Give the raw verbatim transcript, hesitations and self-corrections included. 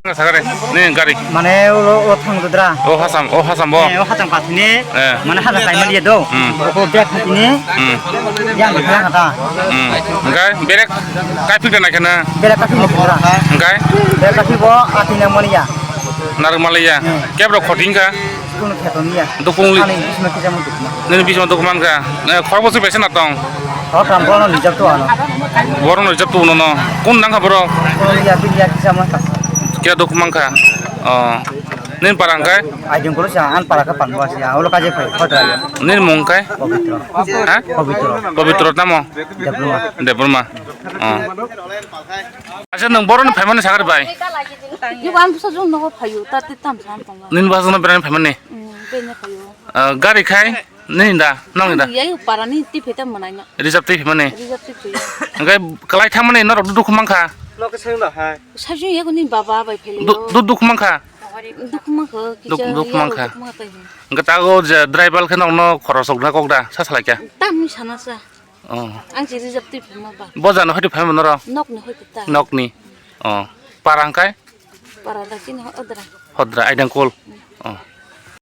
Sagare, ni gari. Mane o, o thang dudra. O Hasam, o Hasam bo. Eh, o Hasam kathini. Eh. Mane Hasam kaimali do. Hmm. O bek kathini. Hmm. Yang khala kata. Hmm. Engkai berek kaipik da naikana. Berek kaipik ni khala. Engkai? Berek kaipik bo atina maliya. Naruk maliya. Hmm. Kebro khoting ka? Kunu kheto niya. Dukung li- Ani bisma kisa mo dukma. Nini bisma dukman ka? Eh, khorok bosor bese na tong? Khorok ram bono nijak to ano. Bono nijak to no no. Kun nang ka borok? Kunu ya, bin ya kisa mo ta. Kya dukman ka? Oh. Nini parang kai? Aiding kulo sa an para ka pan bo sia. Ulo kaje pai, khodra ya. Nini mung kai? Pabitro. Ha? Pabitro. Pabitro tamo? Debruma. Debruma. Oh. Acha nang boron phaimani sagari bai? Yo, ang bwsajwk nogo phaio, ta tei tam sa tong. Nini bwsajwk no berani phaimani? Hmm, bene phaio. Ah, gari khai nini da, nong da? Yayo parani tei pheta manai no. Reserve tei phaimani? Reserve tei phaio. Engkai kalai thangmani norok dukhu mankha? Sajwk yago ni baba bai phaio. Du-, du-, dukhu mankha? Dukhu mankha, duk-, kisa dukhu yago mankha. Dukhu mankha tai. Engkai tago je driver khe nokno khorosok na kok da, sa salai kya? Tam ni sana sa. Oh. Ang si reserve tei phaima ba. Bojano hoi tei phaima noro? Nokni hoi tei ta. Nokni. Oh. Parang kai? Para da kini ho-, odra. Hodra, aidang kol. Oh.